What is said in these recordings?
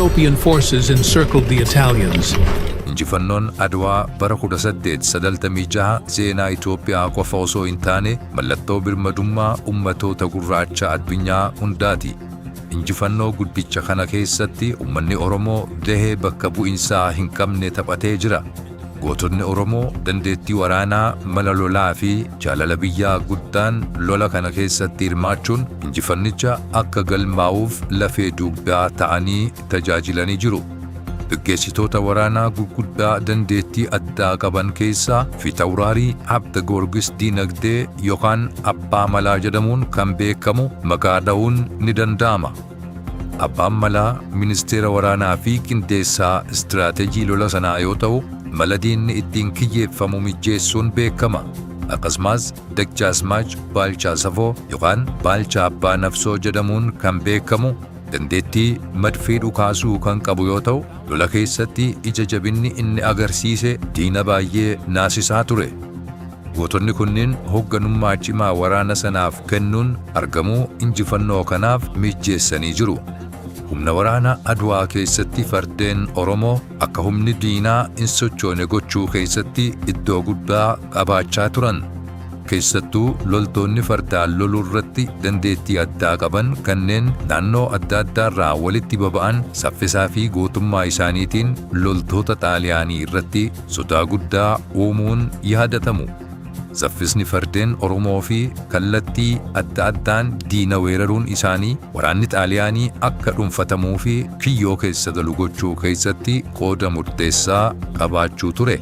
Ethiopian forces encircled the Italians. Injifannoon Adwaa bara 1896 seenaa Itoophiyaa qofa osoo hin taane mallattoo birmadummaa ummatoota gurraacha addunyaa hundaati. Injifannoo guddicha kana keessatti ummanni Oromoo gahee bakka bu'insaa hin qabne taphatee jira. Gootonni Oromoo dandeettii waraanaa, mala lolaa fi jaalala biyyaa guddaan lola kana keessatti hirmaachuun injifannicha akka galmaa'uuf lafee dugdaa ta'anii tajaajilanii jiru. Gaggeessitoota waraanaa gurguddaa dandeettii addaa qaban keessaa Fiitawuraarii Habta Goorgis Diinagdee yookaan Abbaa Malaa jedhamuun kan beekamu maqaa dha'uun ni danda'ama. Abbaan Malaa ministeera waraanaa fi qindeessaa istiraateejii lola sanaa yoo ta'u, mala diinni ittiin kiyyeeffamu mijjeessuun beekama. Akkasumas Dajjaazmaach Baalchaa Safoo yookaan Baalchaa Abbaa Nafsoo jedhamuun kan beekamu dandeettii madfii dhukaasuu kan qabu yoo ta'u, lola keessatti ija jabinni inni agarsiise diina baay'ee naasisaa ture. Gootonni kunniin hoogganummaa cimaa waraana sanaaf kennuun argamuu injifannoo kanaaf mijjeessanii jiru. Humna waraana Adwaa keessatti fardeen Oromoo akka humni diinaa hin sochoone gochuu keessatti iddoo guddaa qabaachaa turan. Keessattuu loltoonni fardaan loluu irratti dandeettii addaa qaban kanneen naannoo adda addaarraa walitti baba'an saffisaa fi gootummaa isaaniitiin loltoota Xaaliyaanii irratti sodaa guddaa uumuun yaadatamu. Saffisni fardeen Oromoo fi kallattii adda addaan diina weeraruun isaanii waraanni Xaaliyaanii akka dhuunfatamuu fi kiyyoo keessa galu gochuu keessatti qooda murteessaa qabaachuu ture.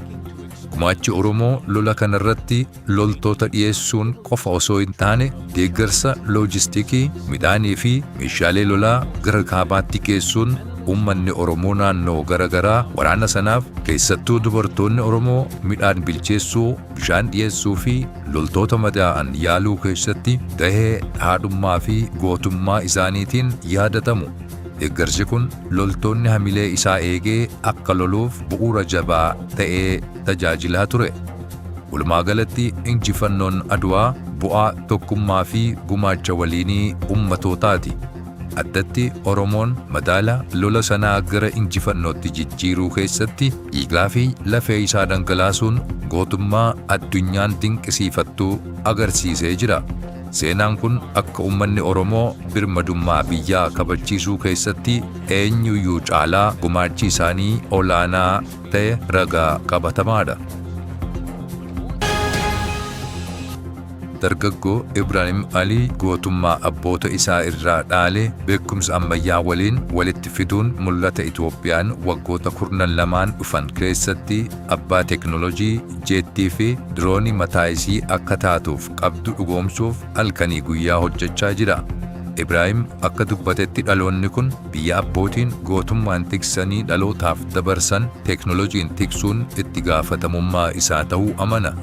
Gumaachi Oromoo lola kanarratti loltoota dhiyeessuun qofa osoo hin taane deeggarsa loojistikii, midhaanii fi meeshaalee lolaa gara kaabaatti geessuun uummanni Oromoo naannoo gara garaa waraana sanaaf keessattuu dubartoonni Oromoo midhaan bilcheessuu, bishaan dhiyeessuu fi loltoota madaa'an yaaluu keessatti gahee haadhummaa fi gootummaa isaaniitiin yaadatamu. Deeggarsi kun loltoonni hamilee isaa eegee akka loluuf bu'uura jabaa ta'ee tajaajilaa ture. Walumaa galatti injifannoon Adwaa bu'aa tokkummaa fi gumaacha waliinii ummatootaati. Addatti Oromoon madaala lola sanaa gara injifannootti jijjiiruu keessatti dhiigaa fi lafee isaa dhangalaasuun gootummaa addunyaan dinqisiifattu agarsiisee jira. Seenaan kun akka uummanni Oromoo birmadummaa biyyaa kabachiisuu keessatti eenyuyyuu caalaa gumaachi isaanii olaanaa ta'e ragaa qabatamaadha. Dargaggoo Ibraahim Alii gootummaa abboota isaa irraa dhaale beekumsa ammayyaa waliin walitti fiduun mul'ata Itoophiyaan waggoota kurnan lamaan dhufan keessatti abbaa teeknooloojii jeettii fi diroonii mataa isii akka taatuuf qabdu dhugoomsuuf halkanii guyyaa hojjechaa jira. Ibraahim akka dubbatetti dhaloonni kun biyya abbootiin gootummaan tiksanii dhalootaaf dabarsan teeknooloojiin tiksuun itti gaafatamummaa isaa ta'uu amana.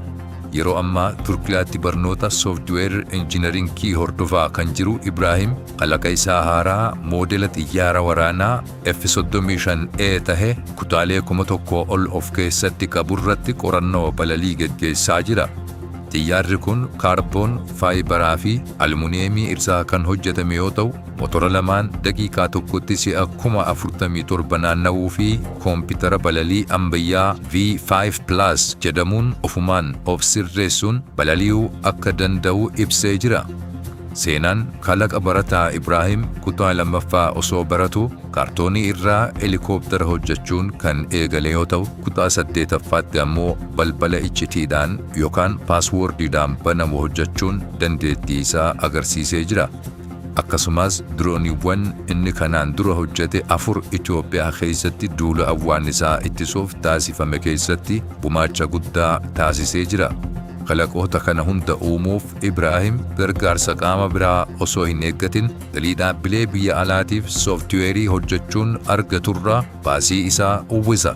Yeroo ammaa Turkiyaatti barnoota sooftiweer injiinaringii hordofaa kan jiru Ibraahim kalaqa isaa haaraa moodela xiyyaara waraanaa F-35A tahe kutaalee 1000 ol of keessatti qaburratti qorannoo balalii geggeessaa jira. Xiyyaarri kun kaarboon faayibaraa fi almuuniyeemii irraa kan hojjetame yoo ta'u, motora lamaan daqiiqaa tokkotti si'a 47,000 naanna'uu fi koompitara balalii ammayyaa V5 Plus jedhamuun ofumaan of sirreessuun balali'uu akka danda'u ibsee jira. Seenaan kalaqa barataa Ibraahim kutaa lammaffaa osoo baratu kaartoonii irraa helikooптara hojjechuun kan eegale yoo ta'u, kutaa saddeetaffaatti ammoo balbala iccitiidhaan yookaan paaswoordiidhaan banamu hojjechuun dandeettii isaa agarsiisee jira. Akkasumas dirooniiwwan inni kanaan dura hojjete afur Itoophiyaa keessatti duula awwaannisaa ittisuuf taasifame keessatti gumaacha guddaa taasisee jira. Kalaqoota kana hunda uumuuf Ibraahim gargaarsa qaama biraa osoo hin eeggatin galii dhaabbilee biyya alaatiif sooftiweerii hojjechuun argaturraa baasii isaa uwwisa.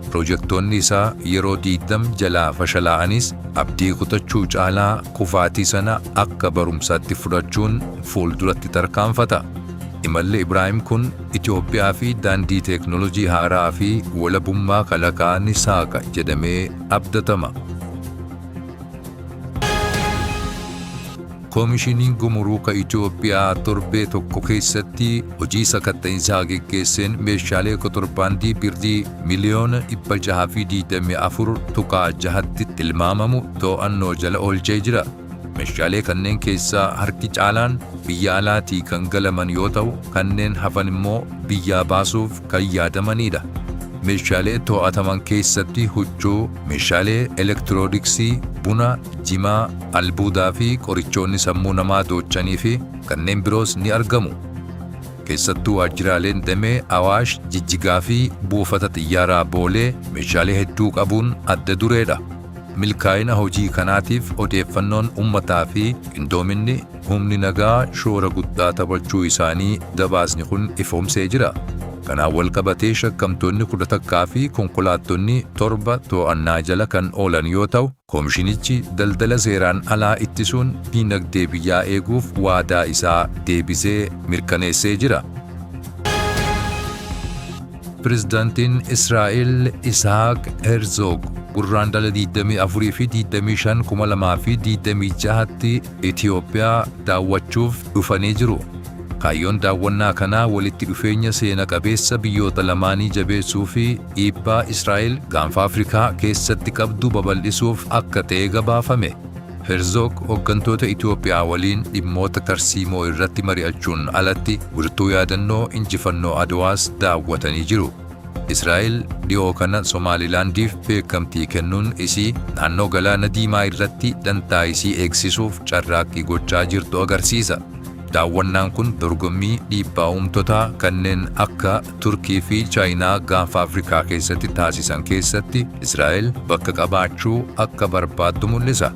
Pirojektoonni isaa yeroo 20 jalaa fashalaa'anis abdii kutachuu caalaa kufaatii sana akka barumsaatti fudhachuun fuulduratti tarkaanfata. Imalli Ibraahim kun Itoophiyaa fi daandii teeknooloojii haaraa fi walabummaa kalaqaa ni saaqa jedhamee abdatama. Koomishiniin Gumuruuka Itoophiyaa torbee tokko keessatti hojii sakatta'insaa geggeesseen meeshaalee kotorbaandii birrii miliyoona 624.6tti tilmaamamu to'annoo jala oolchee jira. Meeshaalee kanneen keessaa harki caalaan biyya alaatii kan galaman yoo ta'u, kanneen hafan immoo biyyaa baasuuf kan yaadamanidha. Meeshaalee to'ataman keessatti huccuu, meeshaalee elektirooniksii, buna, jimaa, albuudaa fi qorichoonni sammuu namaa doochanii fi kanneen biroos ni argamu. Keessattuu waajjiraaleen damee Awaash, Jijjigaa fi buufata xiyyaaraa Boolee meeshaalee hedduu qabuun adda dureedha. Milkaa'ina hojii kanaatiif odeeffannoon uummataa fi qindoominni humni nagaa shoora guddaa taphachuu isaanii gabaasni kun ifoomsee jira. Kanaan wal qabatee shakkamtoonni 11 fi konkolaattonni 7 to'annaa jala kan oolan yoo ta'u, koomishinichi daldala seeraan alaa ittisuun diinagdee biyyaa eeguuf waadaa isaa deebisee mirkaneessee jira. Pirezidaantiin Israa'el Isaaq Herzog Gurraandhala 24 fi 25 2026tti Itiyoophiyaa daawwachuuf dhufanii jiru. Kaayyoon daawwannaa kanaa walitti dhufeenya seena qabeessa biyyoota lamaanii jabeessuu fi dhiibbaa Israa'el gaanfa Afrikaa keessatti qabdu babal'isuuf akka ta'e gabaafame. Herzog hooggantoota Itiyoophiyaa waliin dhimmoota tarsiimoo irratti mari'achuun alatti wirtuu yaadannoo injifannoo Adwaas daawwatanii jiru. Israa'el dhiyoo kana Somaalilaandiif beekamtii kennuun isii naannoo Galaana Diimaa irratti dantaa isii eegsisuuf carraaqqii gochaa jirtu agarsiisa. Daawwannaan kun dorgommii dhiibbaa uumtotaa kanneen akka Turkii fi Chaayinaa gaanfa Afrikaa keessatti taasisan keessatti Israa'el bakka qabaachuu akka barbaaddu mul'isa.